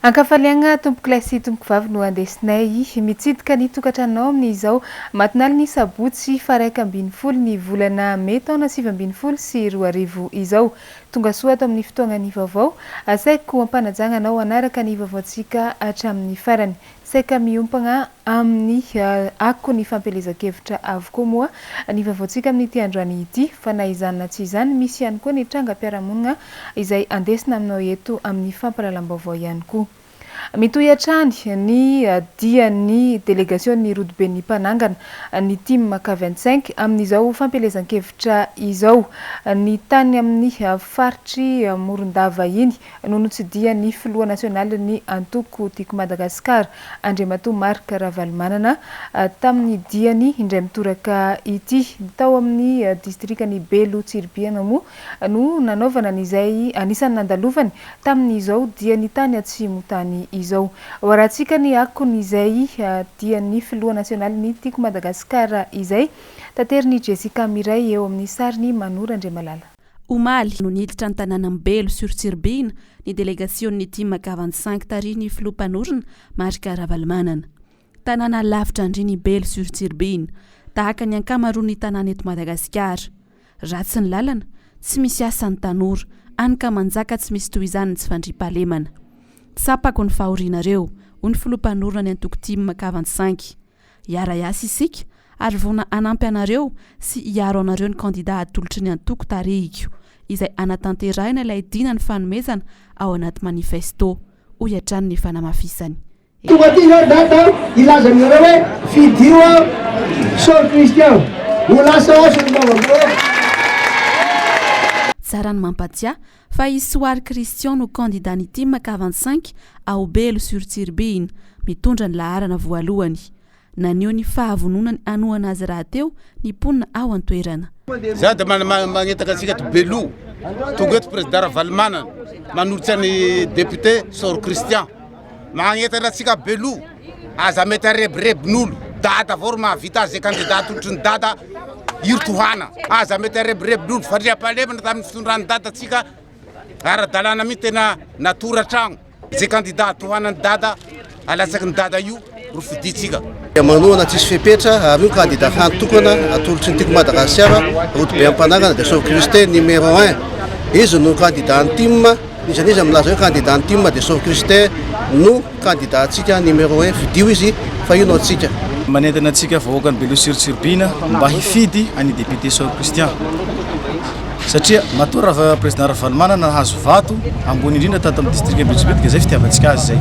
Ankafaliagna tompokolahy sy tompokovavy no andesinay mitsidika ny tokantranonao amin'izao matinalin'ny sabotsy faha 11 ny volana mey taona 2019 izao. Tongasoa ato amin'ny fotoagnan'ny vaovao. Asaiko ampanajagna anao hanaraka ny vaovaontsika hatramin'ny farany. Saika miompagna amin'ny akon'ny fampielezan-kevitra avokoa moa ny vaovaontsika amin'ity androany ity. Fa na izany na tsy izany, misy ihany koa ny trangam-piarahamonina izay andesina aminao eto amin'ny fampahalalam-baovao ihany koa. Mitohy hatrany ny dian'ny delegasion'ny rodoben'ny mpanangana ny Tim K 25 amin'izao fampielezan-kevitra izao. Ny tany amin'ny faritr'i Morondava iny no notsidihan'ny filoha nasionalin'ny antoko Tiako Madagasikara, Andriamatoa Marc Ravalomanana, tamin'ny diany indray mitoraka ity. Tao amin'ny distrikan'i Belo Tsiribihina moa no nanaovana ny izay anisan'ny nandalovany tamin'izao diany tany atsimo tany izao. Hoarahantsika ny akon'izay dian'ny filoha nasionalin'ny Tiako Madagasikara izay. Taterin'i Jessica Miray eo amin'ny sarin'i Manoro Andriamalala. Omaly no niditra ny tanànan'i Belo sur Tsiribihina ny delegasionin'ny Team K25 tarihin'ny filoha mpanorina Marc Ravalomanana. Tanàna lavitra andriana i Belo sur Tsiribihina, tahaka ny ankamaroan'ny tanàna eto Madagasikara. Ratsy ny lalana, tsy misy asa ny tanora, hany ka manjaka tsy misy toy izany ny tsy fandriampahalemana. Tsapako ny fahorianareo, hoy ny filoha mpanorina ny antoko Team K25. Hiara-hiasa isika ary vonona hanampy anareo sy hiaro anareo ny kandida atolotry ny antoko tarihiko, izay hanatanterahina ilay dina ny fanomezana ao anaty manifesto, hoy hatrany ny fanamafisany. Tonga aty izao Dada hilaza aminareo hoe fidio aho Saoly Christian ho lasa ao solombavambahoaka. Tsara ny mampatsiahy fa i Soary Christian no kandidan'ny Tim K 25 ao Belo sur Tsiribihina, mitondra ny laharana voalohany. Naneho ny fahavononany hanohana azy rahateo ny mponina ao an-toerana. Za dia magnentaka antsika eto Beloha, tonga eto Président Ravalomanana manolotra ny député Soro Christian. Magnentana antsika Beloha, aza mety arebirebin'olo, Dada avao ro mahavita azy, ze candidat atolotry ny Dada io tohana, aza mety arebirebin'olo, fandriampahalemana tamin'ny fitondran'i Dada antsika ara-dalàna mihitsy tena natora tragno. Ze candidat tohanan'i Dada alatsaky ny Dada io ro fidintsika. Manohana tsisy fepetra ary io candidat hany tokana atolotry ny Tiako Madagasikara, Rodobe Ampanangana dia Saoly Christe numéro un. Izy no candidat ny tim, n'iza n'iza milaza hoe candidat ny tim dia Saoly Christe no candidat antsika numéro un, fidio izy fa io no antsika. Manentana antsika vahoakan'i Beloha sy Tsiribihina mba hifidy an'i député Saoly Christian. Satria matoa Rava Président Ravalomanana nahazo vato ambony indrindra tato amin'ny district Ambilobe dia zay fitiavantsika azy zay.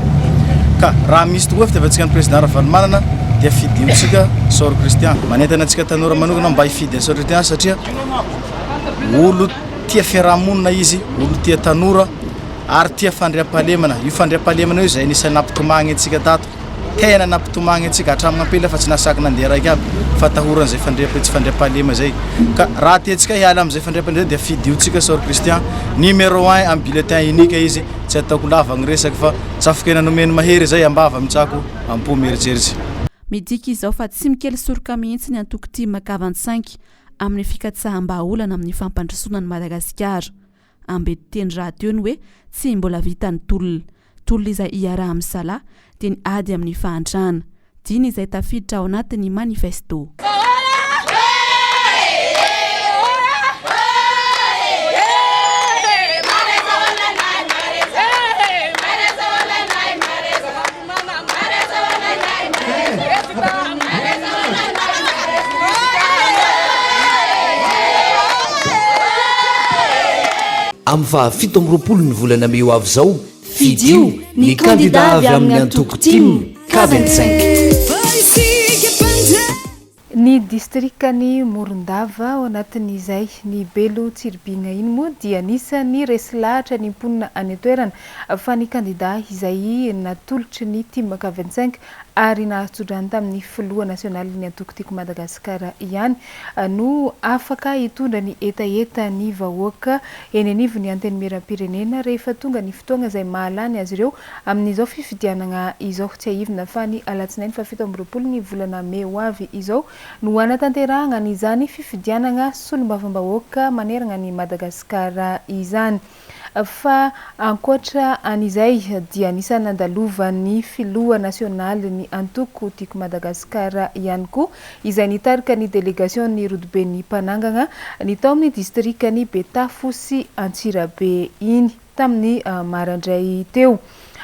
Ka raha misy tokoa fitiavantsika an'i Président Ravalomanana dia fidiontsika Saory Christian. Manentana antsika tanora manokana mba hifidy an'i Saory Christian satria olo tia fiarahamonina izy, olo tia tanora ary tia fandriampahalemana. Io fandriampahalemana io izay anisan'ny nampitomagny antsika tato. Tena nampitomagny antsika hatramin'ny ampela fa tsy nahasaky nandeha raiky aby fatahorana izay fandriamp tsy fandriampahalema zay ka raha tiantsika hiala amin'izay fandriampahalema zay dia fidiontsika Saory Christian numéro un amin'ny bulletin unique izy tsy ataoko lava ny resaky fa tsafokena nomeny mahery zay ambava mitsako ampo mieritseritsy. Midika izao fa tsy mikely soroka mihitsy ny antoko tim K25 amin'ny fikatsaham-bahaolana amin'ny fampandrosoana an'i Madagasikara. Ambetiteny rahateo ny hoe tsy mbola vita ny tolona. Tolona izay iaraha-misalahy dia ny ady amin'ny fahantrana. Dina izay tafiditra ao anatin'ny manifesto. Amin'ny faha 27 ny volana mey ho avy izao, fidio ny kandida avy amin'ny antoko tim K 25. Ny distrikan'i Morondava ao anatin'izay ny Belo Tsiribihina iny moa dia anisan'ny resy lahatra ny mponina any an-toerana fa ny kandida izay natolotry ny Tim K 25 ary nahazo tsodrano tamin'ny filoha nasionalin'ny antoko Tiako Madagasikara ihany no afaka hitondra ny hetahetan'ny vahoaka eny anivon'ny Antenimierampirenena rehefa tonga ny fotoagna izay mahalany azy ireo amin'izao fifidianagna izao. Tsiahivina fa ny alatsinainy faha 27 ny volana mey ho avy izao no hanatanterahagna an'izany fifidianagna solombavambahoaka maneragna an'i Madagasikara izany. Fa ankoatra an'izay dia anisan'ny nandalovan'ny filoha nasionalin'ny antoko Tiako Madagasikara ihany koa izay nitarika ny delegasion'ny rodoben'ny mpanangana ny tao amin'ny distrikan'i Betafo sy Antsirabe iny tamin'ny maraindray teo.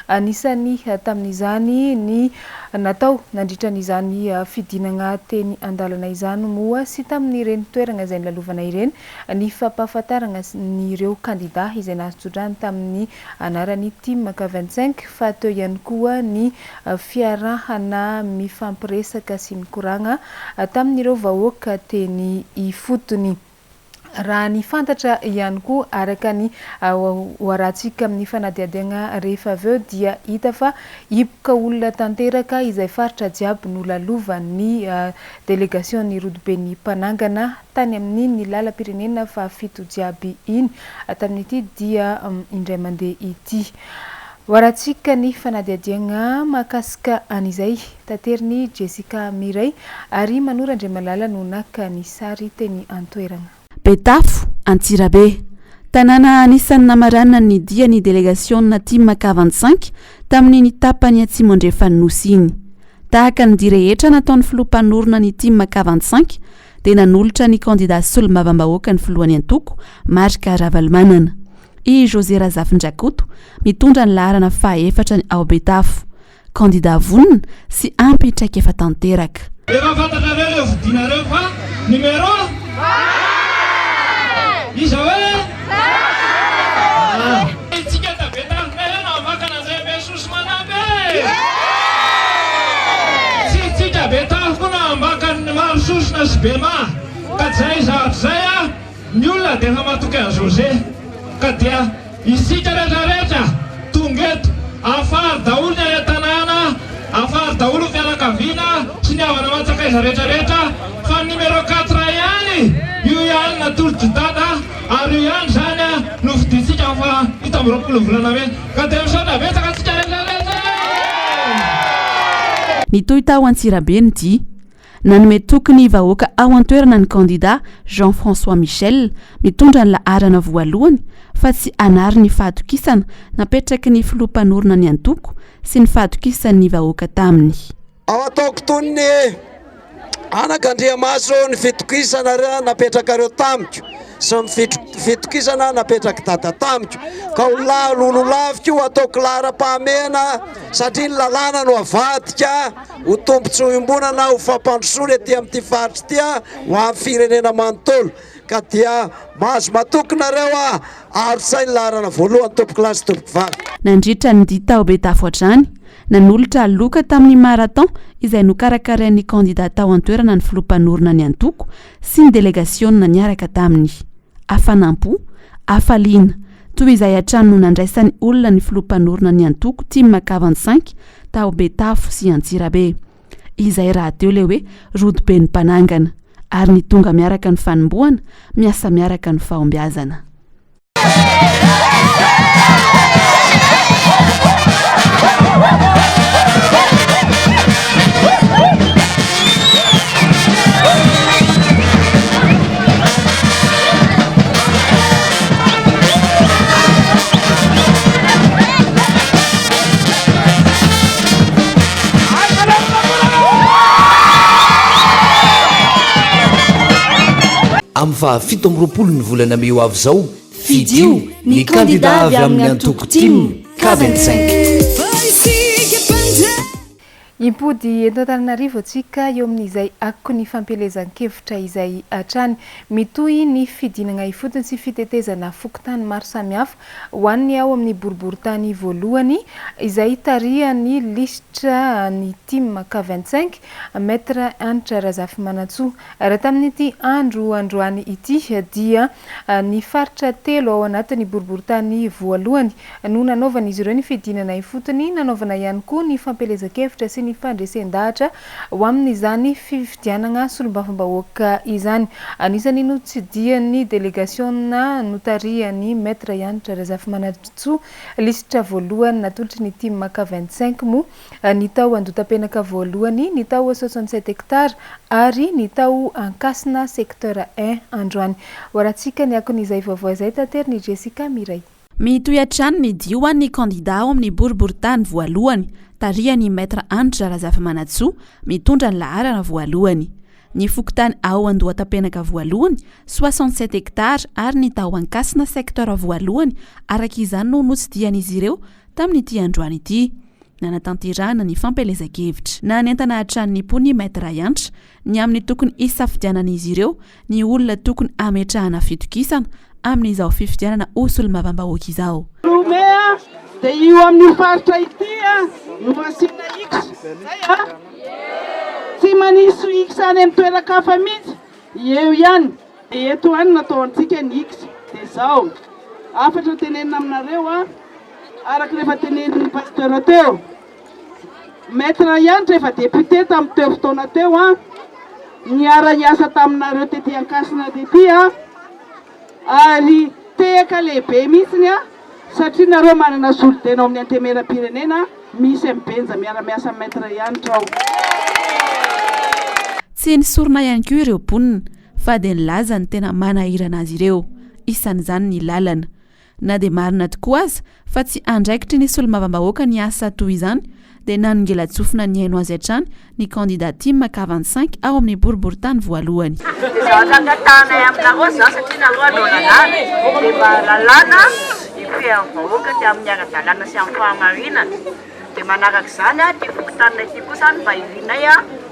Anisan'ny tamin'izany ny natao nandritra an'izany fidinana teny an-dalana izany moa sy tamin'ireny toerana izay nilalovana ireny ny fampahafantarana an'ireo kandida izay nahazo tsodrano tamin'ny anaran'ny Tim K 25 fa teo ihany koa ny fiarahana mifampiresaka sy mikoragna tamin'ireo vahoaka teny ifotony. Raha ny fantatra ihany koa araka ny ho arahantsika amin'ny fanadihadiagna rehefa avy eo dia hita fa hipoka olona tanteraka izay faritra jiaby nolalovan'ny delegasion'ny rodoben'ny mpanangana tany amin'iny lalam-pirenena fahafito jiaby iny tamin'ity dia indray mandeha ity. Ho arahantsika ny fanadihadiagna mahakasika an'izay. Taterin'i Jessica Mireille ary Manoro Andriamalala no naka ny sary teny an-toerana. Betafo, Antsirabe. Tanàna anisan'ny namaranana ny dia ny delegasiona Tim K 25 tamin'iny tapany atsimo andrefan'ny Nosy iny. Tahaka ny dia rehetra nataon'ny filoha mpanorina ny Tim K 25 dia nanolotra ny kandida solombavambahoaka ny filohan'ny antoko, Marc Ravalomanana. I José Razafindrakoto, mitondra ny laharana fahaefatra ao Betafo. Kandida vonona sy ampy traikefa tanteraka. Efa fantatrareo ireo fidinareo fa numéro iza hoe? Tsika tabe tafo na makana zay be sosy manampy e! Tsy tsika be tafo koa na ambakan'ny maro sosona sy be maha ka zay zavatra zay a! Ny olona dia efa matoky an'i José ka dia isika rehetra rehetra tonga eto, afary daholo ny any an-tanàna, afary daholo ny fianakaviana sy ny havana aman-tsakaiza rehetra rehetra fa ny numéro quatre ihany, io ihany natolotr'i Dada ary io ihany izany no fidintsika amin'ny faha 27 volana mey ka dia misaotra betsaka antsika rehetra rehetra e! Nitohy tao Antsirabe ny dia. Nanome toky ny vahoaka ao an-toerana ny kandida Jean François Michel, mitondra ny laharana voalohany fa tsy hanary ny fahatokisana napetraky ny filoha mpanorina ny antoko sy ny fahatokisan'ny vahoaka taminy. Ao ataoko toy ny anaka Andriamaso ny fitokisana napetrakareo tamiko sy ny fitokisana napetrak'i Dada tamiko ka ho lololaviko ho ataoko laharam-pahamehana satria ny lalàna no avadika ho tombontsoa iombonana ho fampandrosoana ety amin'ity faritra ity ho an'ny firenena manontolo ka dia mahazo matoky nareo a aro sainy laharana voalohany tompokolahy sy tompokovavy. Nandritra ny dia tao Betafo hatrany, nanolotra loka tamin'ny marathon izay nokarakarain'ny kandida tao an-toerana ny filoha mpanorina ny antoko sy ny delegasiona niaraka taminy. Hafanam-po, hafaliana, toy izay hatrany no nandraisan'ny olona ny filoha mpanorina ny antoko tim 45 tao Betafo sy Antsirabe. Izay rahateo ilay hoe rodoben'ny mpanangana, ary ny tonga miaraka ny fanombohana, miasa miaraka ny fahombiazana. Amin'ny faha 27 ny volana mey ho avy izao, fidio ny kandida avy amin'ny antoko tim K 25. Himpody eto Antananarivo antsika eo amin'izay akon'ny fampielezan-kevitra izay hatrany. Mitohy ny fidinana ifotony sy fitetezana fokontany maro samihafa ho an'ny ao amin'ny boriborintany voalohany izay tarihan'ny lisitra ny tim K 25, Maître Hanitra Razafimanantsoa. Raha tamin'ity andro androany ity dia ny faritra telo ao anatin'ny boriborintany voalohany no nanaovan'izy ireo ny fidinana ifotony, nanaovana ihany koa ny fampielezan-kevitra sy ny fandresen-dahatra ho amin'izany fifidianana solombavambahoaka izany. Anisan'ny notsidihan'ny delegasiona notarihan'ny Maître Hanitra Razafimanantsoa lisitra voalohany natolotry ny Tim K 25 moa ny tao Andotapenaka voalohany, ny tao 67 hectares ary ny tao Ankasina secteur un androany. Hoarahantsika ny akon'izay vaovao izay taterin'i Jessica Mireille. Mitohy hatrany ny dia ho an'ny kandidà ao amin'ny boriborintany voalohany, tarihan'i Maître Hanitra Razafimanantsoa, mitondra ny laharana voalohany. Ny fokontany ao Andohatapenaka voalohany, 67 hectares, ary ny tao Ankasina secteur voalohany araka izany no notsidihan'izy ireo tamin'ity androany ity. Nanatanterahana ny fampielezan-kevitra. Nanentana hatrany ny mponina i Maître Hanitra ny amin'ny tokony hisafidianan'izy ireo ny olona tokony hametrahana fitokisana amin'izao fifidianana ho solombavambahoaka izao. Roa mey dia io amin'io faritra ity no asiana X, zay a! Tsy manisy X any amin'ny toeran-kafa mihitsy, eo ihany, dia eto ihany no ataontsika ny X. Dia izao, hafatra tenenina aminareo a, araka ny efa tenenin'ny pasteur teo, Maître Hanitra efa député tamin'ny teo fotoana teo an, niara-niasa taminareo tety Ankasina tety an, ary tehaka lehibe mihitsiny an, satria nareo manana solontena ao amin'ny Antemieram-pirenena, misy an'i Benja miara-miasa amin'i Maître Hanitra ao. Tsy nisorona ihany koa ireo mponina fa dia nilaza ny tena manahirana azy ireo, isan'izany ny lalana. Na dia marina tokoa aza fa tsy andraikitry ny solombavambahoaka ny asa toy izany dia nanongela-tsofina nihaino azy hatrany ny kandida tim ka 25 ao amin'ny boriborintany voalohany. Ny zavatra angatahanay aminareo izany satria nareo hanao lalàna dia mba lalàna hifehy ny vahoaka dia amin'ny ara-dalàna sy amin'ny fahamarinana dia manaraka izany ity fokontaninay ity koa izany mba irinay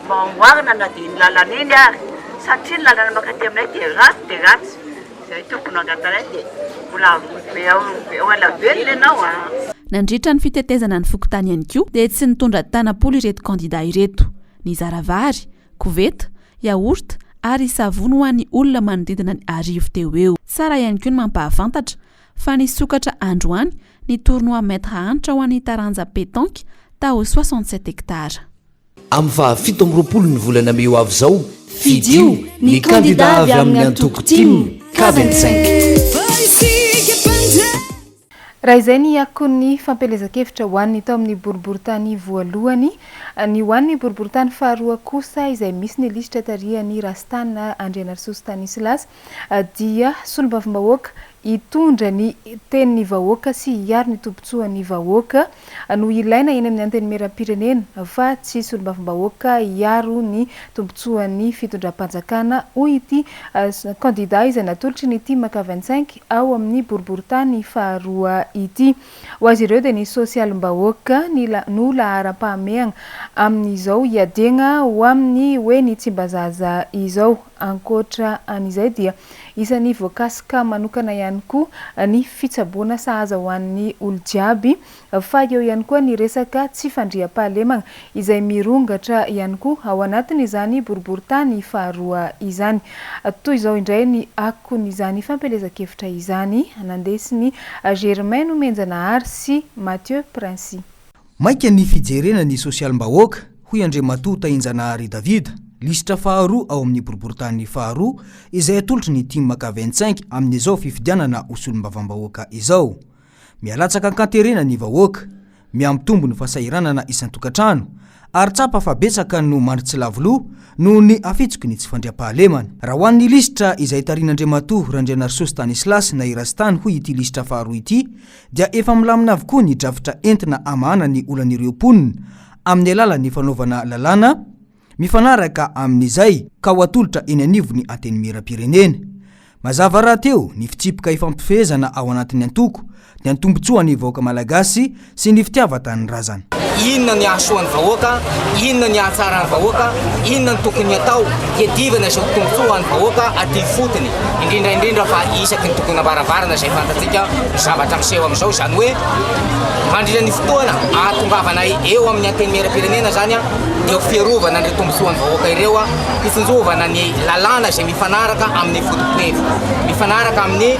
mba hamboarina na dia iny lalana iny ary satria ny lalana mankaty aminay dia ratsy dia ratsy. Zay tompony angatanay dia mbola be ao ho ela velona ianao a. Nandritra ny fitetezana ny fokontany ihany koa dia tsy nitondra tanam-polo ireto kandida ireto. Nizara vary, koveta, yaourt ary savony ho an'ny olona manodidina ny 1000 teo ho eo. Tsara ihany koa ny mampahafantatra fa nisokatra androany ny tournoi Maître Hanitra ho an'ny taranja pétanque tao 67 hectares. Amin'ny faha 27 ny volana mey ho avy izao, fidio ny kandida avy amin'ny antoko tim K 25. Raha izay ny akon'ny fampielezan-kevitra ho an'ny tao amin'ny boriborintany voalohany, ny ho an'ny boriborintany faharoa kosa izay misy ny lisitra tarihan'i Rastana Andrianarisoa Stanislas dia solombavambahoaka hitondra ny tenin'ny vahoaka sy hiaro ny tombontsoan'ny vahoaka no ilaina eny amin'ny Antenimierampirenena fa tsy solombavambahoaka hiaro ny tombontsoan'ny fitondram-panjakana, hoy ity kandida izay natolotry ny Tim K 25 ao amin'ny boriborintany faharoa ity. Ho azy ireo dia ny sosialim-bahoaka ny no laharam-pahamehagna amin'izao hiadiagna ho amin'ny hoe ny Tsimbazaza izao. Ankoatra an'izay dia isan'ny voakasika manokana ihany koa ny fitsaboana sahaza ho an'ny olo-jiaby fa eo ihany koa ny resaka tsy fandriampahalemagna izay mirongatra ihany koa ao anatin'izany boriborintany faharoa izany. Toy izao indray ny akon'izany fampielezan-kevitra izany nandesin'i Germain Nomenjanahary sy Mathieu Princi. Maika ny fijerena ny sosialim-bahoaka, hoy Andriamatoa Tahinjanahary David, lisitra faharoa ao amin'ny boriborintany faharoa izay atolotry ny Tim K 25 amin'izao fifidianana ho solombavambahoaka izao. Mihalatsaka an-katerena ny vahoaka, mihamitombo ny fahasahiranana isan-tokantrano, ary tsapa fa betsaka no mandry tsy lavo loha noho ny hafitsoky ny tsy fandriampahalemana. Raha ho an'ny lisitra izay tarihin'Andriamatoa Randrianarisoa Stanislas na i Rastany hoy ity lisitra faharoa ity dia efa milamina avokoa ny drafitra entina hamahana ny olan'ireo mponina amin'ny alalan'ny fanaovana lalàna mifanaraka amin'izay ka ho atolotra eny anivon'ny Antenimierampirenena. Mazava rahateo ny fitsipika ifampifehezana ao anatin'ny antoko, dia ny tombontsoan'ny vahoaka malagasy sy ny fitiavan-tanindrazana. Inona ny hahasoa ny vahoaka? Inona ny hahatsara ny vahoaka? Inona no tokony hatao hiadivana izao tombontsoa ho an'ny vahoaka aty ifotony? Indrindra indrindra fa isaky ny tokonam-baravarana izay fantatsika ny zavatra miseho amin'izao, izany hoe mandritra ny fotoana ahatongavanay eo amin'ny Antenimierampirenena izany dia ho fiarovana an'ireo tombontsoan'ny vahoaka ireo, hitsinjovana ny lalàna izay mifanaraka amin'ny foto-pihevitra, mifanaraka amin'ny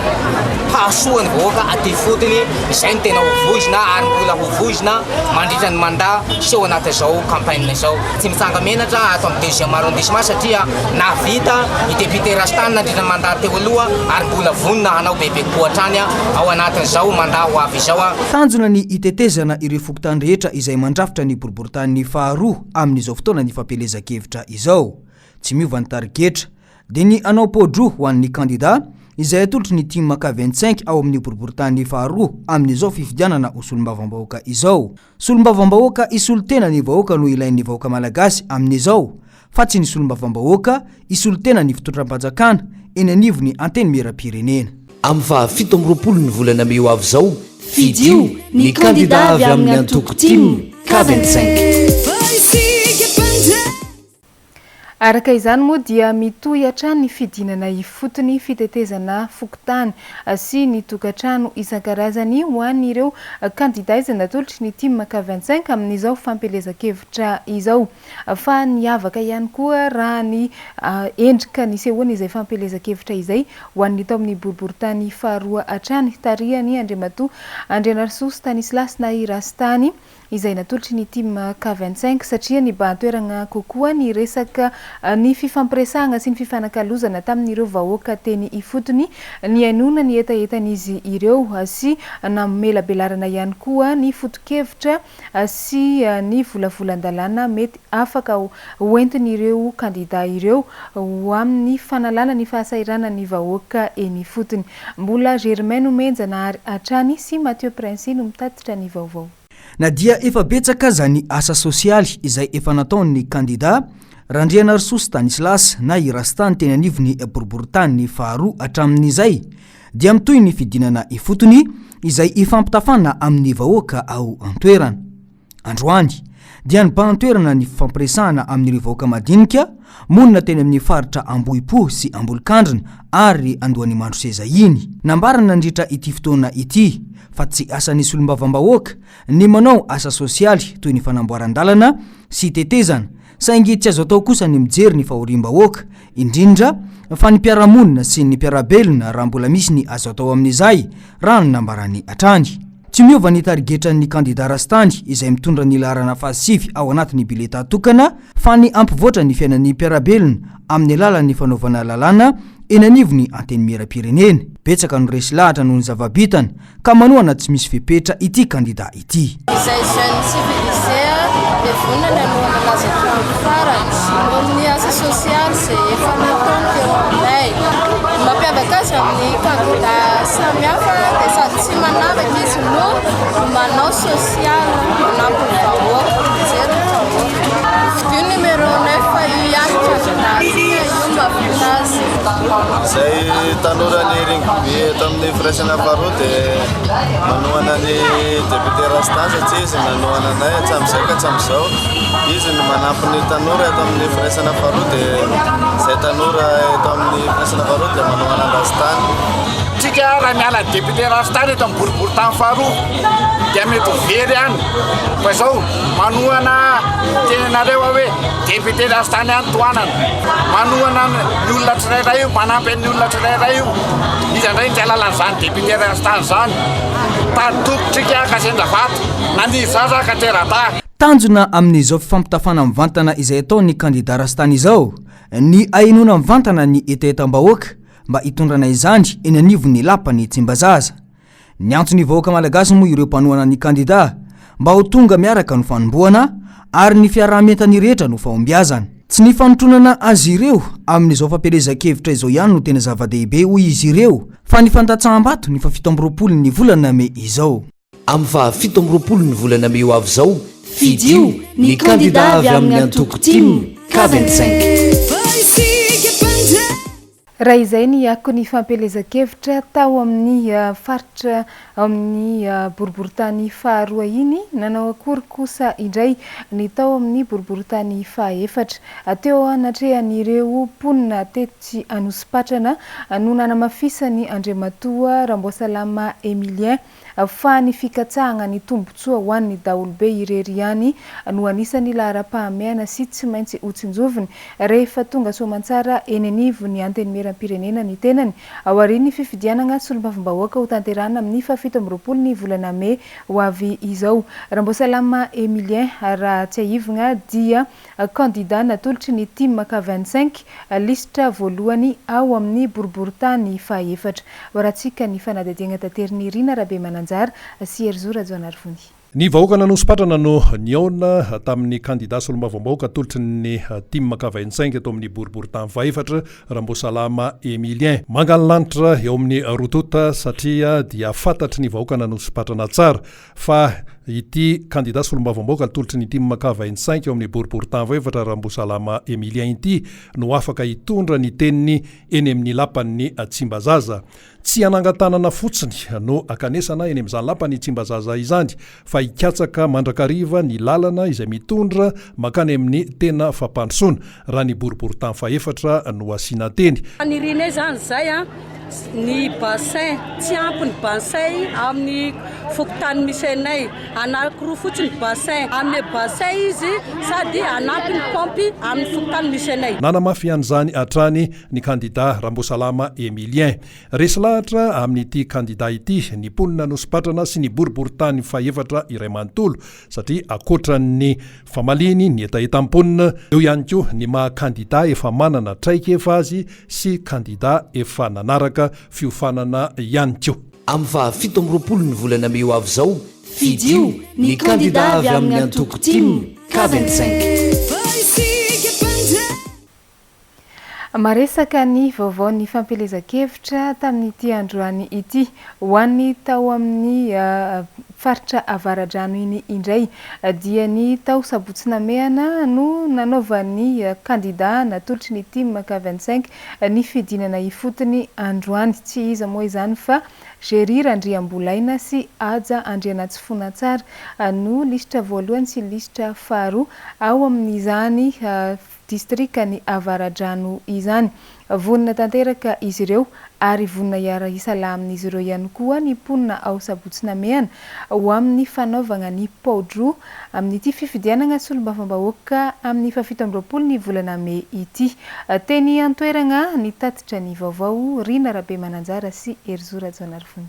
hahasoa ny vahoaka aty ifotony, izay no tena ho voizina ary mbola ho voizina mandritra ny mandat sy ao anatin'izao campagne izao. Tsy mitsanga-menatra ato amin'ny deuxième arrondissement satria nahavita i député Rastany nandritra ny mandat teo aloha ary mbola vonona hanao bebe kokoa hatrany ao anatin'izao mandat ho avy izao. Tanjona ny hitetezana ireo fokontany rehetra izay mandrafitra ny boriborintany faharoa amin'izao fotoana ny fampielezan-kevitra izao. Tsy miova ny tarigetra, dia ny hanao pao-droa ho an'ny kandida. izay atolotry ny Tim K 25 ao amin'ny boriborintany faharoa amin'izao fifidianana ho solombavambahoaka izao. Solombavambahoaka hisolo tena ny vahoaka no ilain'ny vahoaka malagasy amin'izao fa tsy ny solombavambahoaka hisolo tena ny fitondram-panjakana eny anivon'ny Antenimierampirenena. Amin'ny faha 27 ny volana mey ho avy izao, fidio ny kandida avy amin'ny antoko tim K 25. Araka izany moa dia mitohy hatrany ny fidinana ifotony fitetezana fokontany sy ny tokantrano isan-karazany ho an'ireo kandida izay natolotry ny Tim K 25 amin'izao fampielezan-kevitra izao. Fa niavaka ihany koa raha ny endrika nisehoany izay fampielezan-kevitra izay ho an'ny tao amin'ny boriborintany faharoa hatrany tarihan'i Andriamatoa Andrianarisoa Stanislas na i Rastany izay natolotry ny Team K 25 satria nibahan-toeragna kokoa ny resaka ny fifampiresahagna sy ny fifanakalozana tamin'ireo vahoaka teny ifotony, nihainoana ny hetahetan'izy ireo sy namelabelarana ihany koa ny foto-kevitra sy ny volavolan-dalàna mety afaka hoentin'ireo kandida ireo ho amin'ny fanalana ny fahasahiranan'ny vahoaka eny ifotony. Mbola Germain Nomenjanahary hatrany sy Mathieu Princi no mitatitra ny vaovao. Na dia efa betsaka aza ny asa sosialy izay efa nataon'ny kandida Randrianarisoa Stanislas na i Rastany teny anivon'ny boriborintany faharoa hatramin'izay dia mitohy ny fidinana ifotony izay ifampitafana amin'ny vahoaka ao an-toerana. Androany dia nibahan-toerana ny fifampiresahana amin'ireo vahoaka madinika monina teny amin'ny faritra Ambohipo sy Ambolokandrina ary Andohanimandroseza iny. Nambarany nandritra ity fotoana ity fa tsy asan'ny solombavambahoaka ny manao asa sosialy toy ny fanamboaran-dalana sy tetezana saingy tsy azo atao kosa ny mijery ny fahoriam-bahoaka, indrindra fa ny mpiara-monina sy ny mpiara-belona raha mbola misy ny azo atao amin'izay, raha ny nambarany hatrany. Tsy miova ny tarigetran'ny kandida Rastany izay mitondra ny laharana fahasivy ao anatin'ny biletà tokana fa ny hampivoatra ny fiainan'ny mpiara-belona amin'ny alalan'ny fanaovana lalàna eny anivon'ny Antenimierampirenena. Betsaka no resy lahatra noho ny zava-bitany ka manohana tsy misy fepetra ity kandida ity. Izay jeune civilisé dia vonona ny hanohana anazy hatramin'ny farany noho ny asa sosialy izay efa nataony teo aminay. Ny mampiavaka azy amin'ny kandida samihafa dia sady tsy manavaka izy no manao sosialy, manampy ny vahoaka, mijery ny vahoaka. Fidio numéro 9 fa io ihany kandida antsika, io no mahavita azy. Izay tanora ny ringobe eto amin'ny firaisana faharoa dia manohana ny député Rasta satria izy nanohana anay hatramin'izay ka hatramin'izao. Izy no manampy ny tanora eto amin'ny firaisana faharoa dia izay tanora eto amin'ny firaisana faharoa dia manohana an'i Rastany. Tsika raha miala député Rastany eto amin'ny boriborintany faharoa dia mety ho very ihany fa izao manohana tenenareo aho hoe député Rastany ihany tohanana. Manohana ny olona tsirairay io, manampy an'ny olona tsirairay io. Iza indray ny tsy hahalala an'izany député Rastany izany. Tady tokotrika ka sendra vato, naniry zaza ka tera-dahy. Tanjona amin'izao fifampitafana mivantana izay ataon'ny kandida Rastany izao ny ahenoana mivantana ny hetahetam-bahoaka mba hitondrana izany eny anivon'ny lapan'i Tsimbazaza. Niantso ny vahoaka malagasy moa ireo mpanohana ny kandida mba ho tonga miaraka no fanombohana ary ny fiaraha-mientan'ny rehetra no fahombiazana. Tsy ny fanotronana azy ireo amin'izao fampielezan-kevitra izao ihany no tena zava-dehibe hoy izy ireo fa ny fandatsaham-bato ny fahafito amby roapolo ny volana mey izao. Amin'ny faha 27 ny volana mey ho avy izao, fidio ny kandida avy amin'ny antoko tim K 25. Raha izay ny akon'ny fampielezan-kevitra tao amin'ny faritra ao amin'ny boriborintany faharoa iny, nanao akory kosa indray ny tao amin'ny boriborintany fahaefatra. Teo anatrehan'ireo mponina tetsy Anosipatrana no nanamafisany Andriamatoa Ramboasalama Emilien fa ny fikatsahana ny tombontsoa ho an'ny daholobe irery ihany no anisan'ny laharam-pahamehana sy tsy maintsy hotsinjoviny rehefa tonga soamantsara eny anivon'ny Antenimierampirenena ny tenany aorian'ny fifidianana solombavambahoaka hotanterahina amin'ny fahafito amby roapolo ny volana mey ho avy izao. Ramboasalama Emilien, raha tsiahivina dia Kandida natolotry ny Tim K 25, lisitra voalohany ao amin'ny boriborintany fahaefatra. Hoarahantsika ny fanadihadiana taterin'i Rina Rabemananjara sy Herizo Rajaonarivony. Ny vahoakan'Anosipatrana no nihaona tamin'ny kandida solombavambahoaka atolotry ny tim ka 25 eto amin'ny boriborintany fahefatra, Ramboasalama Emilien. Manga ny lanitra eo amin'ny roa tonta satria dia fantatry ny vahoakan'Anosipatrana tsara fa ity kandida solombavambahoaka atolotry ny tim ka 25 eo amin'ny boriborintany fahefatra, Ramboasalama Emilien ity no afaka hitondra ny teniny eny amin'ny lapan'ny Tsimbazaza. Tsy hanangan-tanana fotsiny no ankanesana eny amin'izany lapan'i Tsimbazaza izany fa hikatsaka mandrakariva ny lalana izay mitondra mankany amin'ny tena fampandrosoana, raha ny boriborintany fahefatra no asiana teny. Fanirianay izany izay an, ny bassin, tsy ampy ny bassin amin'ny fokontany misy anay, anankiroa fotsiny ny bassin, hanome bassin izy sady hanampy ny paompy amin'ny fokontany misy anay. Nanamafy an'izany hatrany ny kandida Ramboasalama Emilien. Resy lahatra amin'ity kandida ity ny mponina Anosipatrana sy ny boriborintany fahefatra iray manontolo satria ankoatra ny famaliany ny hetahetan'ny mponina, eo ihany koa ny maha kandida efa manana traikefa azy sy kandida efa nanaraka fiofanana ihany koa. Amin'ny faha 27 ny volana mey ho avy izao, fidio ny kandida avy amin'ny antoko tim ka 25. Maresaka ny vaovaon'ny fampielezan-kevitra tamin'ity androany ity. Ho an'ny tao amin'ny faritra Avaradrano iny indray dia ny tao Sabotsy Namehana no nanaovan'ny kandida natolotry ny tim K 25 ny fidinana ifotony androany. Tsy iza moa izany fa Gerry Randriambolaina sy Haja Andrianatsifonatsara no lisitra voalohany sy lisitra faharoa ao amin'izany distrikan'i Avaradrano izany. Vonona tanteraka izy ireo ary vonona hiara-hisalahy amin'izy ireo ihany koa ny mponina ao Sabotsy Namehana ho amin'ny fanaovagna ny pao-droa amin'ity fifidianagna solombavambahoaka amin'ny fahafito amby 20 ny volana mey ity. Teny an-toeragna nitatitra ny vaovao Rina Rabemananjara sy Herizo Rajaonarivony.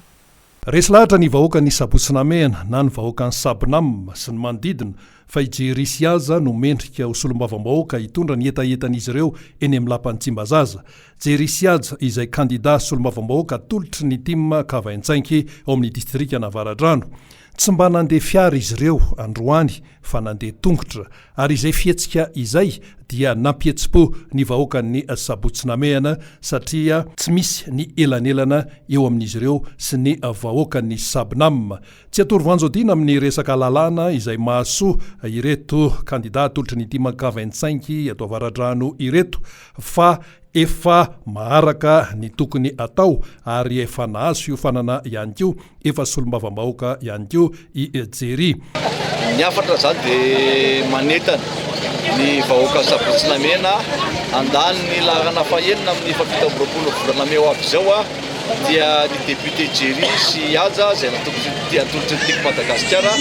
Resy lahatra ny vahoakan'i Sabotsy Namehana na ny vahoakan'i Sabnam sy ny manodidina fa i Jerry Siaza no mendrika ho solombavambahoaka hitondra ny hetahetan'izy ireo eny amin'ny lapan'i Tsimbazaza. Jerry Siaja izay kandida solombavambahoaka atolotry ny tim ka 25 ao amin'ny distrikan'Avaradrano. Tsy mba nandeha fiara izy ireo androany fa nandeha tongotra ary izay fihetsika izay dia nampihetsi-po ny vahoakan'ny Sabotsy Namehana satria tsy misy ny elanelana eo amin'izy ireo sy ny vahoakan'ny Sabnam. Tsy atoro voanjo-diana amin'ny resaka lalàna izay mahasoa ireto kandida atolotry ny Dimaka 25 eto Avaradrano ireto fa efa maharaka ny tokony atao ary efa nahazo fiofanana ihany koa, efa solombavambahoaka ihany koa i Jerry. Ny hafatra izany dia manentana ny vahoaka Sabotsy Namehana handany ny laharana fahenina amin'ny fahafito amby 20 volana mey ho avy izao dia ny député Jerry sy Haja izay natolotry atolotry ny Tiako Madagasikara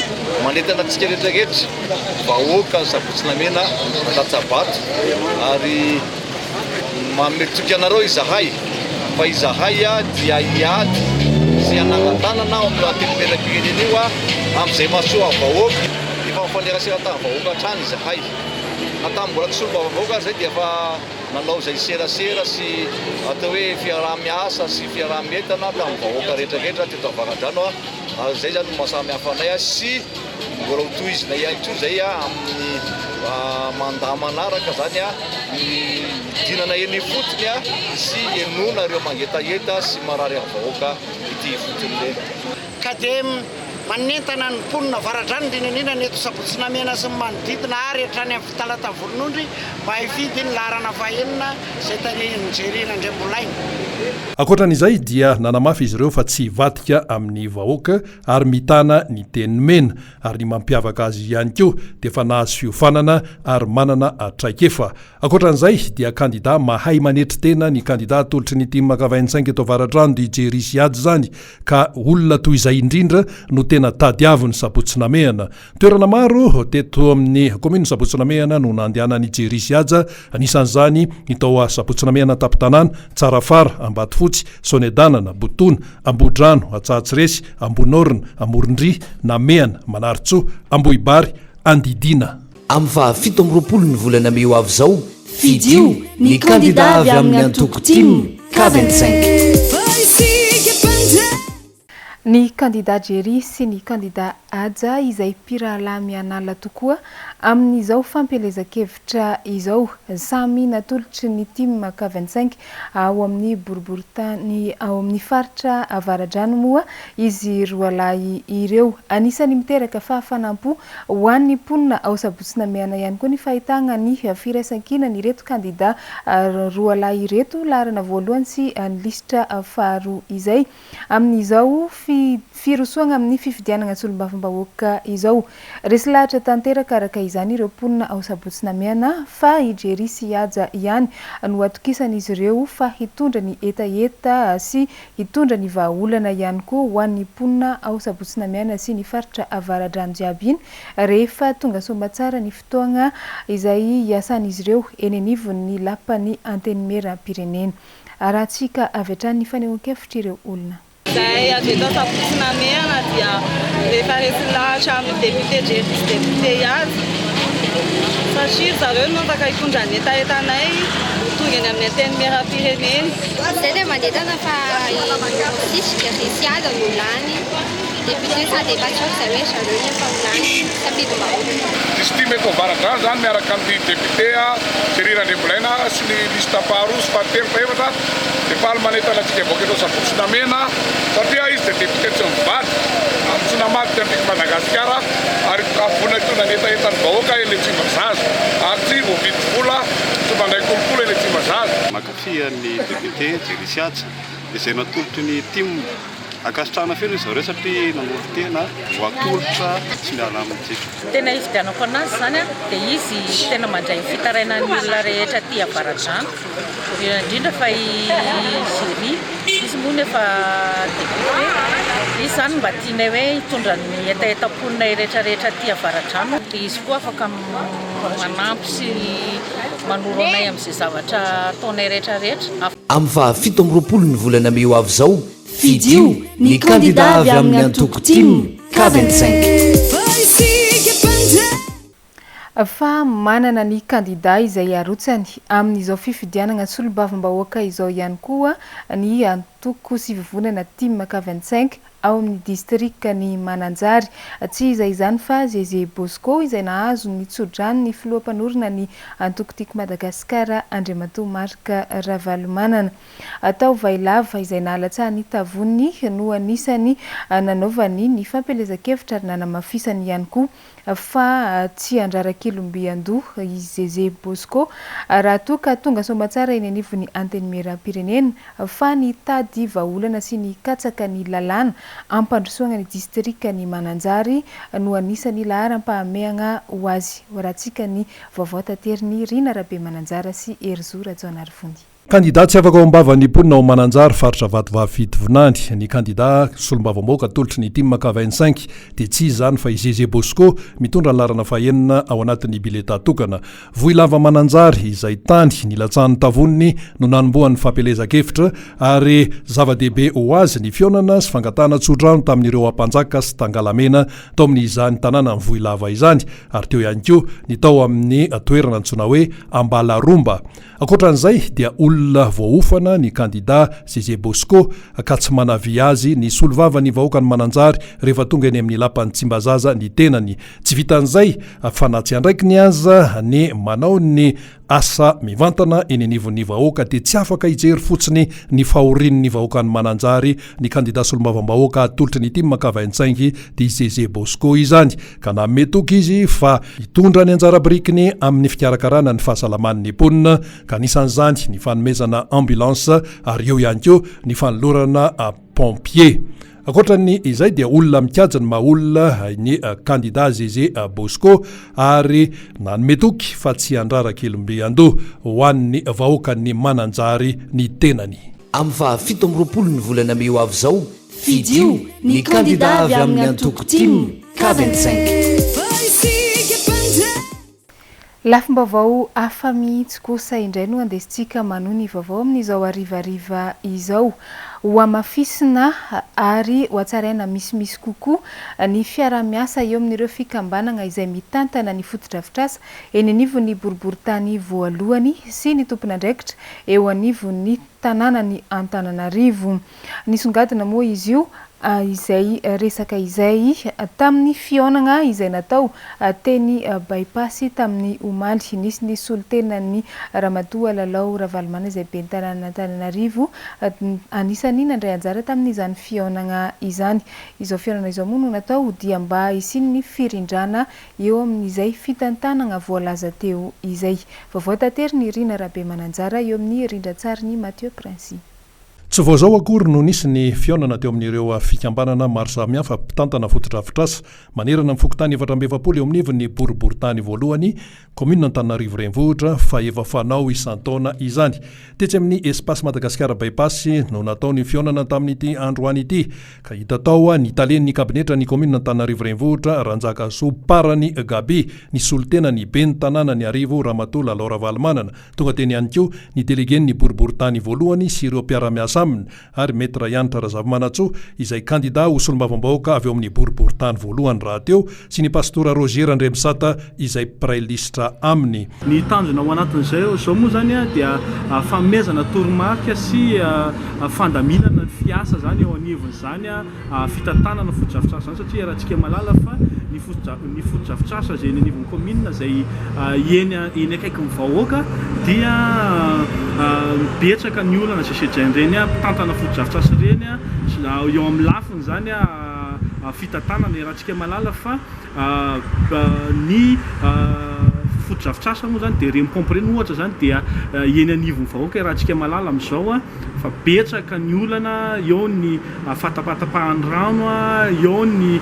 manentana antsika rehetra rehetra vahoaka Sabotsy Namehana handatsa-bato ary Manome toky anareo izahay fa izahay dia hiady sy hanangan-tanana ao amin'io Antenimierampirenena io amin'izay mahasoa vahoaka. Efa mifanerasera tamin'ny vahoaka hatrany izahay. Na tamin'ny mbola tsy solombavambahoaka aza izahay dia efa nanao izay serasera sy atao hoe fiaraha-miasa sy fiaraha-mientana tamin'ny vahoaka rehetra rehetra teto Avaradrano ary izay izany no maha samy hafa anay sy Mbola ho tohizina ihany koa izay amin'ny mandat manaraka izany ny hidinana eny ifotony sy henoina ireo mangetaheta sy marary amin'ny vahoaka ety ifotony ireny. Ka dia manentana ny mponina Avaradrano indrindra indrindra ny eto Sabotsy Namehana sy ny manodidina ary hatrany amin'ny Talata Volonondry mba hifidy ny laharana fahenina izay tarihin'i Jerry Randriambolaina. Ankoatra an'izay dia nanamafy izy ireo fa tsy hivadika amin'ny vahoaka ary mitana ny teny nomena, ary ny mampiavaka azy ihany koa dia efa nahazo fiofanana ary manana traikefa. Ankoatra an'izay dia kandida mahay manetry tena ny kandida atolotry ny tim 85 eto Avaradrano DJ Risiady izany ka olona toy izay indrindra no tena tadiavin'ny Sabotsy Namehana. Toerana maro teto amin'ny kaominina Sabotsy Namehana no nandehanan'i Jerry sy Haja, anisan'izany ny tao Sabotsy Namehana an-tampon-tanàna, Tsarafara, Ambatofotsy, Sonedanana, Botona, Ambohidrano, Antsahatsiresy, Ambohinorina, Amorondria, Namehana, Manarintsoa, Ambohibary, Andidiana. Amin'ny faha 27 ny volana mey ho avy izao, fidio ny kandida avy amin'ny antoko tim ka 25. Ny kandida Jerry sy ny kandida Haja izay mpirahalahy mianala tokoa amin'izao fampielezan-kevitra izao. Samy natolotry ny tim K 25 ao amin'ny boriborintany ao amin'ny faritra Avaradrano moa izy roalahy ireo. Anisan'ny miteraka fahafanam-po ho an'ny mponina ao Sabotsy Namehana ihany koa ny fahitana ny firaisankinan'ireto kandida roalahy ireto, laharana voalohany sy ny lisitra faharoa izay. Amin'izao firosoana amin'ny fifidianana solombavambahoaka izao. Resy lahatra tanteraka araka izany ireo mponina ao Sabotsy Namehana fa i Jerry sy i Haja ihany no atokisan'izy ireo fa hitondra ny hetaheta sy hitondra ny vahaolana ihany koa ho an'ny mponina ao Sabotsy Namehana sy ny faritra Avaradrano jiaby iny rehefa tonga soamatsara ny fotoagna izay hiasan'izy ireo eny anivon'ny lapan'ny Antenimierampirenena. Arahantsika avy hatrany ny fanehoan-kevitr'ireo olona. Izahay avy eto Ansabotsy Namehana dia rehefa resy lahatra amin'ny député Jerry sy député Haja satria ry zareo no afaka hitondra ny hetahetanay ho tonga eny amin'ny Antenimierampirenena. Izay dia manentana fa i Rossy Jerry sy Haja no lany député sady efa tsy eo izay hoe ry zareo no efa ho lany safidim-bahoaka. District eto Avaradrano izany miaraka amin'ny député Jerry Randriambolaina sy ny liste faharoa sy fahatelo fahefatra dia faly manentana antsika vahoaka eto Sabotsy Namehana satria izy dia député tsy mivadika ary tsy namadika antsika Madagasikara ary vonona hitondra ny hetahetan'ny vahoaka eny Tsimbazaza ary tsy voavidy vola tsy mandray kolikoly eny Tsimbazaza. Mankafy an'ny député Jerry Siatsa izay natolotry ny tim. Ankasitrahana feno izy ireo satria nanolo-tena ho atolotra tsy miala amintsika. Tena hifidianako anazy izany dia izy tena mandray ny fitarainan'ny olona rehetra aty Avaradrano, indrindra indrindra fa i Jerry, izy moa no efa député, izy izany mba tianay hoe hitondra ny hetahetam-poninay rehetra rehetra aty Avaradrano, dia izy koa afaka manampy sy manoro anay amin'izay zavatra ataonay rehetra rehetra. Amin'ny faha 27 ny volana mey ho avy izao, Fidio ny kandida avy amin'ny antoko tim K 25. Fa manana ny kandida izay arotsany amin'izao fifidianana solombavambahoaka izao ihany koa ny antoko sy vovonana tim K 25 ao amin'ny distrikan'i Mananjary. Tsy iza izany fa Zeze Bosco izay nahazo ny tso-drano ny filoha mpanorina ny antoko Tiako Madagasikara Andriamatoa Marc Ravalomanana. Tao Vailava, izay nahalatsahan'ny tavoniny no anisan'ny nanaovany ny fampielezan-kevitra ary nanamafisany ihany koa fa tsy handrara-kilomby an-doha i Zeze Bosco raha toa ka tonga soamatsara eny anivon'ny Antenimierampirenena fa nitady vahaolana sy nikatsaka ny lalàna hampandrosoana ny distrikan'i Mananjary no anisan'ny laharam-pahamehana ho azy. Hoarahantsika ny vaovao taterin'i Rina Rabemananjara sy Herizo Rajaonarivony. Kandida tsy afaka ao am-bavan'ny mponina ao Mananjary, faritra Vatovavy Fitovinany, ny kandida solombavambahoaka atolotry ny tim K 25 dia tsy iza izany fa i Zeze Bosco, mitondra ny laharana fahenina ao anatin'ny biletà tokana. Vohilava Mananjary, izay tany nilatsahan'ny tavoniny no nanombohan'ny fampielezan-kevitra ary zava-dehibe ho azy ny fihaonana sy fangatahana tsodrano tamin'ireo Ampanjaka sy Tangalamena tao amin'izany tanànan'i Vohilava izany ary teo ihany koa ny tao amin'ny toerana antsoina hoe Ambalaromba. Ankoatra an'izay dia olona voaofana ny kandida Zeze Bosco ka tsy manavia azy ny solovavan'ny vahoakan'i Mananjary rehefa tonga eny amin'ny lapan'i Tsimbazaza ny tenany. Tsy vitan'izay fa na tsy andraikiny aza ny manao ny asa mivantana eny anivon'ny vahoaka dia tsy afaka hijery fotsiny ny fahorian'ny vahoakan'i Mananjary ny kandida solombavambahoaka atolotry ny tim ka vaintsaingy dia i Zeze Bosco izany ka nanome toky izy fa hitondra ny anjara birikiny amin'ny fikarakarana ny fahasalaman'ny mponina ka anisan'izany ny fanomezana ambulance ary eo ihany koa ny fanolorana pompier. Ankoatra ny izay dia olona mikajy ny maha olona ny kandida Zeze Bosco ary nanome toky fa tsy handrara kelombe an-doha ho an'ny vahoakan'ny Mananjary ny tenany. Amin'ny faha 27 ny volana mey ho avy izao, Fidio ny kandida avy amin'ny antoko tim K 25. Lafim-baovao hafa mihitsy kosa indray no andesintsika manohy ny vaovao amin'izao harivariva izao. Hohamafisina ary hohatsaraina misimisy kokoa ny fiaraha-miasa eo amin'ireo fikambanana izay mitantana ny fotodrafitrasa eny anivon'ny boriborintany voalohany sy ny tompon'andraikitra eo anivon'ny tanànan'i Antananarivo. Nisongadina moa izy io izay resaka izay tamin'ny fihaonana izay natao teny By-pass tamin'ny omaly. Nisy ny solontenan'ny Ramatoa Lalao Ravalomanana izay ben'ny tanànan'Antananarivo anisan'ny nandray anjara tamin'izany fihaonana izany. Izao fihaonana izao moa no natao dia mba hisian'ny firindrana eo amin'izay fitantanana voalaza teo izay. Vaovao taterin'i Rina Rabemananjara eo amin'ny rindran-tsarin'i Mathieu Princy. Tsy vao izao akory no nisy ny fihaonana teo amin'ireo fikambanana maro samihafa mpitantana fotodrafitrasa manerana ny fokontany 44 eo amin'ivon'ny boriborintany voalohany, kaominina Antananarivo Renivohitra, fa efa fanao isan-taona izany. Tetsy amin'ny Espace Madagasikara By-pass no natao ny fihaonana tamin'ity androany ity, ka hita tao ny talen'ny kabinetran'ny kaominina Antananarivo Renivohitra, Ranjakasoa Parany Gaby, ny solontenan'ny ben'ny tanànan'Iarivo, Ramatoa Lalao Ravalomanana, Tonga teny ihany koa ny delegen'ny boriborintany voalohany sy ireo mpiara-miasa aminy ary Maître Hanitra Razafimanantsoa izay kandida ho solombavambahoaka avy ao amin'ny boriborintany voalohany rahateo sy ny Pastora Roger Randriamisata izay mpiray lisitra aminy. Ny tanjona ao anatin'izay izao moa izany dia fanomezana toromarika sy fandaminana ny fiasa izany eo anivon'izany fitantanana fotodrafitrasa izany satria iarahantsika mahalala fa ny ny fotodrafitrasa izay eny anivon'ny kaominina izay eny eny akaikin'ny vahoaka dia betsaka ny olana izay sedrain'ireny mpitantana fotodrafitrasa ireny eo amin'ny lafiny izany fitantanana. Iarahantsika mahalala fa ny fotodrafitrasa moa izany dia ireny paompy ireny ohatra izany dia eny anivon'ny vahoaka iarahantsika mahalala amin'izao fa betsaka ny olana eo ny fahatapatapahan'ny rano, eo ny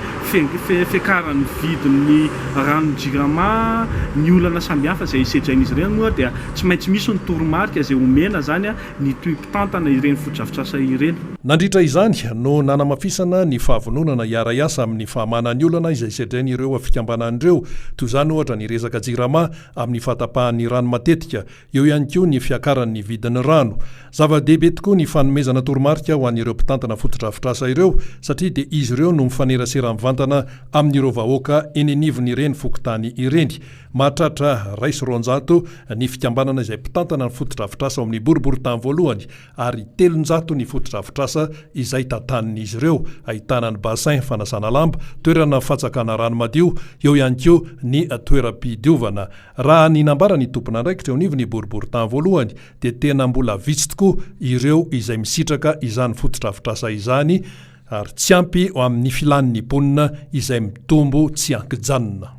fiakaran'ny vidin'ny ranon'ny Jirama, ny olana samihafa izay sedrain'izy ireny moa dia tsy maintsy misy ny toromarika izay omena izany ny mpitantana ireny fotodrafitrasa ireny. Nandritra izany no nanamafisana ny fahavononana hiara-hiasa amin'ny fahamana ny olana izay sedrain'ireo fikambanana ireo, toy izany ohatra ny resaka Jirama amin'ny fahatapahan'ny rano matetika, Eo ihany koa ny fiakaran'ny vidin'ny rano. Zava-dehibe tokoa ny fanomezana toromarika ho an'ireo mpitantana fotodrafitrasa ireo satria dia izy ireo no mifanerasera mivantana amin'ireo vahoaka eny anivon'ireny fokontany ireny. Mahatratra 201 ny fikambanana izay mpitantana ny fotodrafitrasa ao amin'ny boriborintany voalohany ary 300 ny fotodrafitrasa izay tantanin'izy ireo, ahitana ny bassin fanasana lamba, toerana fatsakana rano madio, eo ihany koa ny toeram-pidiovana. Raha ny nambaran'ny tompon'andraikitra eo anivon'ny boriborintany voalohany dia tena mbola vitsy tokoa ireo izay misitraka izany fotodrafitrasa izany ary tsy ampy ho amin'ny filan'ny mponina izay mitombo tsy ankijanona.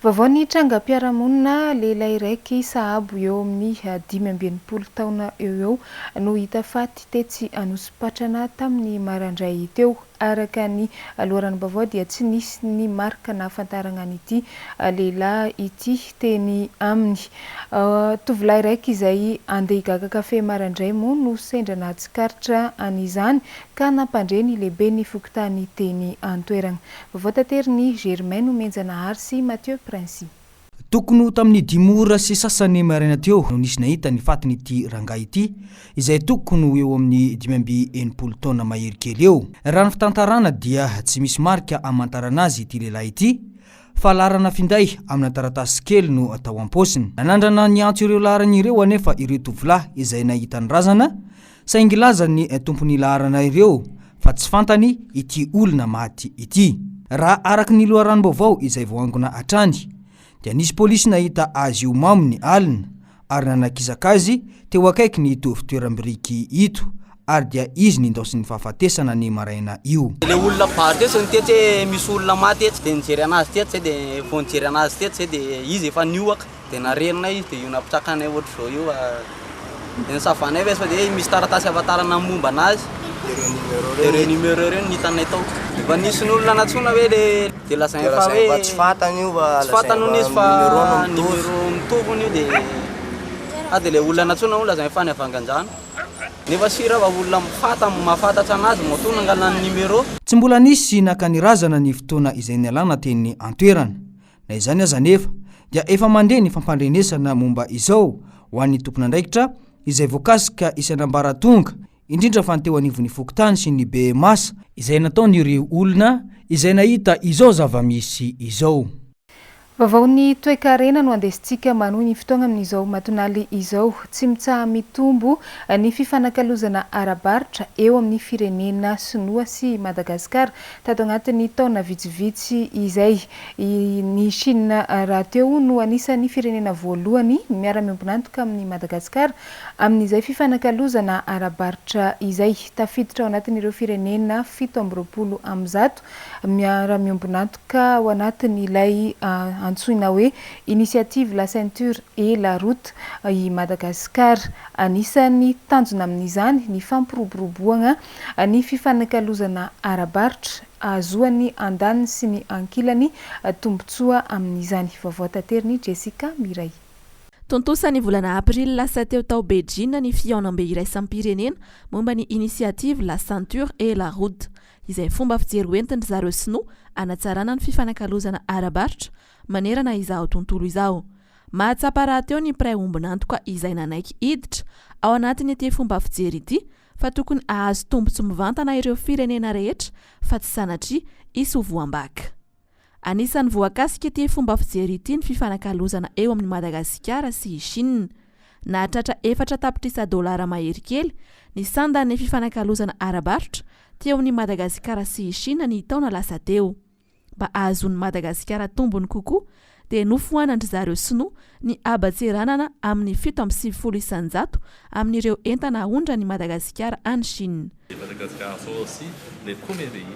Vaovao ny trangam-piarahamonina, lehilahy iraiky sahabo eo amin'ny 65 taona eo ho eo no hita faty tetsy Anosipatrana tamin'ny maraindray teo. Araka ny loharanom-baovao dia tsy nisy ny marika nahafantarana an'ity lehilahy ity teny aminy. Tovolahy raika izay andeha higaga kafe maraindray moa no sendra nahatsikaritra an'izany ka nampandre ny lehiben'ny fokontany teny an-toerana. Vaovao taterin'i Germain Nomenjanahary sy Mathieu Princy. Tokony ho tamin'ny dimy ora sy sasany maraina teo no nisy nahita ny fatin'ity rangahy ity, izay tokony ho eo amin'ny 65 taona mahery kely eo. Raha ny fitantarana dia tsy misy marika hamantarana azy ity lehilahy ity, fa laharana finday amina taratasy kely no tao am-paosiny. Nanandrana niantso ireo laharana ireo anefa ireo tovolahy izay nahita ny razana, saingy lazan'ny tompon'ny laharana ireo fa tsy fantany ity olona maty ity. Raha araka ny loharanom-baovao izay voaangona hatrany dia nisy polisy nahita azy io mamo ny alina ary nanakisaka azy teo akaikin'ny ito fitoeram-biriky ito ary dia izy nindaosin'ny fahafatesana ny maraina io. Le olona mpivaro tetsy nitetsy hoe misy olona maty etsy de nijery anazy tetsy zay de vao nijery anazy tetsy zay de izy efa niohaka. Dia nareninay izy dia io nampitsakanay ohatr'izao io dia nisavanay ve sao dia misy taratasy ahafantarana ny momba anazy dia ireo numéro ireo no hitanay tao. Efa nisy olona nantsoina hoe le dia lazainy fa hoe tsy fantany io fa tsy fantany hono izy fa numéro mitovy hono io dia ah dia le olona nantsoina hono lazainy fa any Avanganjana nefa sira fa olona fantany mahafantatra anazy matoa nangalany numéro. Tsy mbola nisy naka ny razana ny fotoana izay nialana teny an-toerana. Na izany aza anefa dia efa mandeha ny fampandrenesana momba izao ho an'ny tompon'andraikitra izay voakasika isan'ambaratonga. indrindra fa ny teo anivon'ny fokontany sy ny BMAS, izay nataon'ireo olona izay nahita izao zava-misy izao. Vaovaon'ny toekarena no andesintsika manohy ny fotoagna amin'izao matonaly izao. Tsy mitsaha-mitombo ny fifanakalozana ara-barotra eo amin'ny firenena sinoa sy i Madagasikara tato anatin'ny taona vitsivitsy izay. Ny Chine rahateo no anisan'ny firenena voalohany miara-miombon'antoka amin'i Madagasikara amin'izay fifanakalozana ara-barotra izay. Tafiditra ao anatin'ireo firenena 127 miara-miombon'antoka ao anatin'ilay antsoina hoe Initiative La Ceinture et la Route i Madagasikara. Anisan'ny tanjona amin'izany ny fampiroboroboana ny fifanakalozana ara-barotra, ahazoan'ny andaniny sy ny ankilany tombontsoa amin'izany. Vaovao taterin'i Jessica Miray. Tontosa ny volana aprily lasa teo tao Beijing ny fihaonambe iraisam-pirenena momba ny Initiative La Ceinture et la Route. izay fomba fijery hoentin-dry zareo sinoa hanatsarana ny fifanakalozana ara-barotra manerana izao tontolo izao. Mahatsapa rahateo ny mpiray ombon'antoka izay nanaiky hiditra ao anatin'ity fomba fijery ity fa tokony hahazo tombontsoa mivantana ireo firenena rehetra fa tsy sanatria hisy ho voambaka. Anisan'ny voakasik'ity fomba fijery ity ny fifanakalozana eo amin'i Madagasikara sy i Chine. Nahatratra efatra tapitrisa dolara mahery kely ny sandan'ny fifanakalozana ara-barotra teo amin'i Madagasikara sy i Chine ny taona lasa teo. Mba hahazoan'i Madagasikara tombony kokoa dia nofoanan-dry zareo sinoa ny haban-tseranana amin'ny 97% amin'ireo entana aondran'i Madagasikara any Chine. Madagascar sont aussi les premiers pays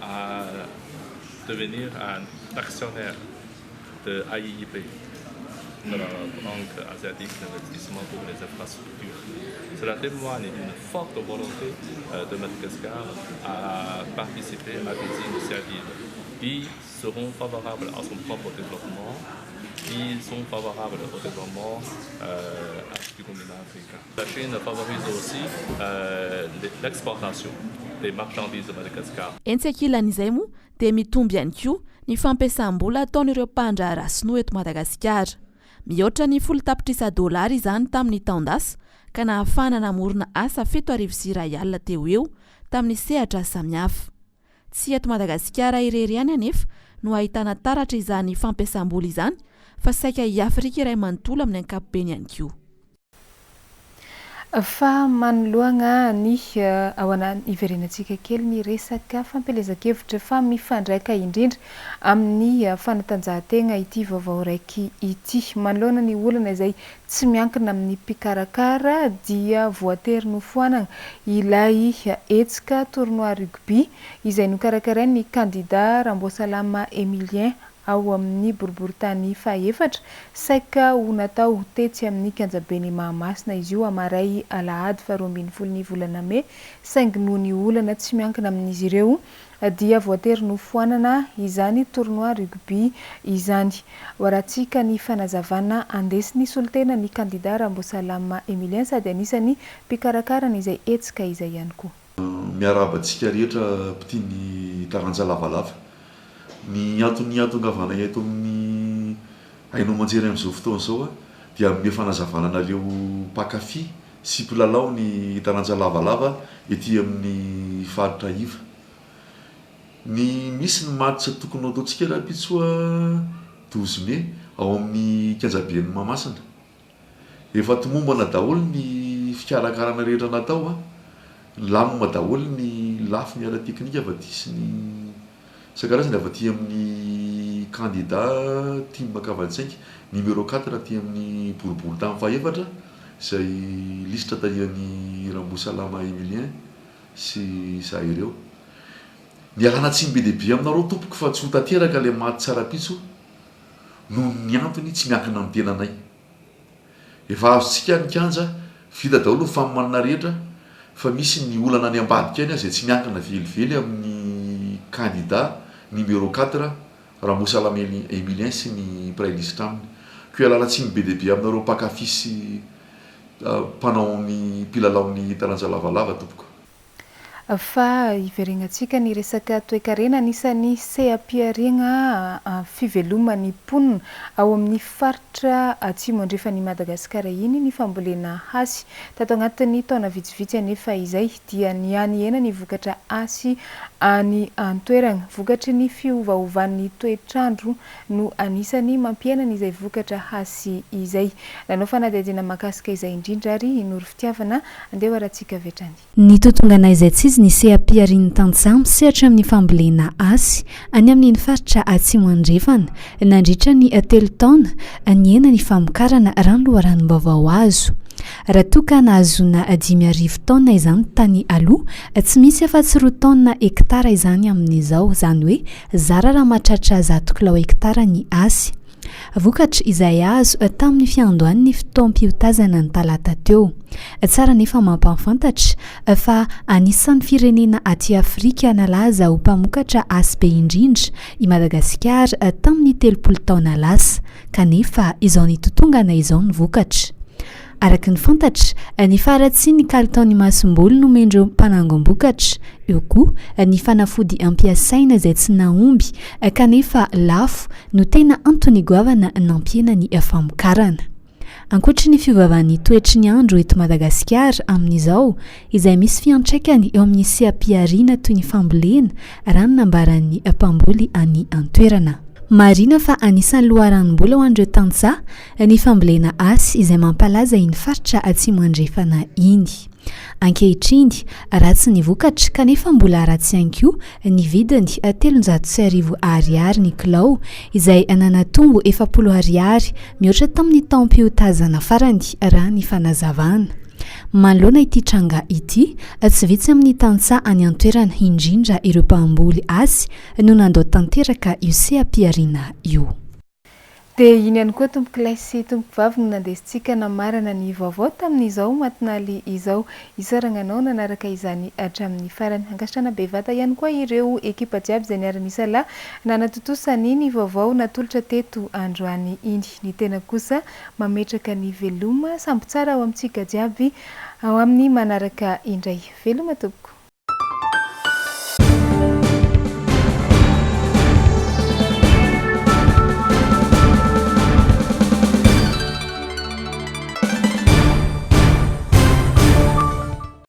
à devenir un actionnaire de AIIB, de la Banque asiatique d'investissement pour les infrastructures. Cela témoigne d'une forte volonté de Madagascar à participer à des initiatives qui seront favorables à son propre développement, qui sont favorables au développement du continent africain. La Chine favorise aussi l'exportation des marchandises de Madagascar. Etsy ankilan'izay moa dia mitombo ihany koa ny fampiasam-bola ataon'ireo mpandraharaha sinoa eto Madagasikara. Mihoatra ny folo tapitrisa dolara izany tamin'ny taon-dasa ka nahafahana namorona asa 2100 teo ho eo tamin'ny sehatra samihafa. Tsy eto Madagasikara irery ihany anefa no ahitana taratra izany fampiasam-bola izany fa saika i Afrika iray manontolo amin'ny ankapobeny ihany koa. Fa manoloagna ny ao ana hiverenantsika kely ny resaka fampielezan-kevitra fa mifandraika indrindra amin'ny fanatanjahantegna ity vaovao raiky ity. Manoloana ny olana izay tsy miankina amin'ny mpikarakara dia voatery nofoanagna ilay hetsika tournoi rugby izay nokarakarain'ny kandida Ramboasalama Emilien ao amin'ny boriborintany fahefatra, saika ho natao tetsy amin'ny kianjaben'i Mahamasina izy io hamaray alahady faharoa ambin'ny folo ny volana mey, saingy noho ny olana tsy miankina amin'izy ireo dia voatery nofoanana izany tournoi rugby izany. Hoarahantsika ny fanazavana andesin'ny solontena ny kandida Ramboasalama Emilien sady anisan'ny mpikarakara an'izay hetsika izay ihany koa. Miarahaba antsika rehetra mpitia ny taranja lavalava. Ny antony hahatongavanay eto amin'ny haino aman-jery amin'izao fotoana izao dia hanome fanazavana anareo mpankafy sy mpilalao ny taranja lavalava ety amin'ny faritra iva. Ny misy ny match tokony ho ataontsika rahampitso 12 mai ao amin'ny kianjaben'i Mahamasina. Efa tomombana daholo ny fikarakarana rehetra natao an! Nilamina daholo ny lafiny ara-teknika avy aty sy ny isan-karazany avy aty amin'ny kandida tim Ankavanitsainky numéro quatre aty amin'ny boriborintany fahefatra izay lisitra tahian'i Rambosalama Emilien sy izahay ireo. Mialana tsiny be dia be aminareo tompoko fa tsy ho tanteraka ilay match rahampitso noho ny antony tsy miankina amin'ny tenanay. Efa azontsika ny kianja, vita daholo ny fanomanana rehetra fa misy ny olana any ambadika any izay tsy miankina velively amin'ny kandida numéro quatre Ramosalama Emilien sy ny mpiray lisitra aminy. Koa ialana tsiny be dia be aminareo mpankafy sy mpanao ny mpilalao ny taranja lavalava tompoko. Fa hiveregnantsika ny resaka toekarena, anisan'ny seha-pihariagna fiveloman'ny mponina ao amin'ny faritra atsimo andrefan'i Madagasikara iny ny fambolena hasy. Tato anatin'ny taona vitsivitsy anefa izay dia nihanihena ny vokatra hasy any an-toerana. Vokatry ny fiovaovan'ny toetr'andro no anisan'ny mampihena an'izay vokatra hasy izay. Nanao fanadihadiana mahakasika izay indrindra ary i Noro Fitiavana, andeha ho arahantsika avy hatrany. Nitotongana izaitsizy ny seha-piharian'ny tantsaha misehatra amin'ny fambolena hasy any amin'iny faritra Atsimo Andrefana. Nandritra ny telo taona, nihena ny famokarana raha ny loharanom-baovao azo. Raha toa ka nahazoana 5000 taonina izany tany aloha, tsy misy afa-tsy roa taonina hektara izany amin'izao, izany hoe Zara raha mahatratra zato kilao hektara ny hasy. Vokatra izay azo tamin'ny fiandohan'ny fotoam-piotazana ny talata teo. Tsara anefa mampahafantatra fa anisan'ny firenena aty Afrika nalaza ho mpamokatra hasy be indrindra i Madagasikara tamin'ny 30 taona lasa, kanefa izao nitotongana izao ny vokatra. Araka ny fantatra, ny faharatsian'ny kalitaon'ny masomboly nomen'ireo mpanangom-bokatra, eo koa ny fanafody ampiasaina izay tsy nahomby kanefa lafo no tena antony goavana nampihena ny famokarana. Ankoatry ny fiovaovan'ny toetry ny andro eto Madagasikara amin'izao izay misy fiantraikany eo amin'ny seha-pihariana toy ny fambolena, raha ny nambaran'ny mpamboly any an-toerana. Marihina fa anisan'ny loharanom-bola ho an'ireo tantsaha ny fambolena hasy izay mampalaza iny faritra Atsimo Andrefana iny. Ankehitriny, ratsy ny vokatra kanefa mbola ratsy ihany koa ny vidiny, 1300 ariary ny kilao, izay nanatombo 40 ariary mihoatra tamin'ny taom-piotazana farany, raha ny fanazavana. Manoloana ity tranga ity, tsy vitsy amin'ny tantsaha any an-toerana, indrindra ireo mpamboly hasy, no nandao tanteraka io seha-pihariana io. Dia iny ihany koa tompokolahy sy tompokovavy no nandesintsika namarana ny vaovao tamin'izao matinaly izao. Isaoragna anao nanaraka izany hatramin'ny farany. Ankasitrahana bevata ihany koa ireo ekipa jiaby izay niara-nisalahy nanatontosa an'iny vaovao natolotra teto androany iny. Ny tena kosa mametraka ny veloma samby tsara ao amintsika jiaby ao amin'ny manaraka indray. Veloma tompoko.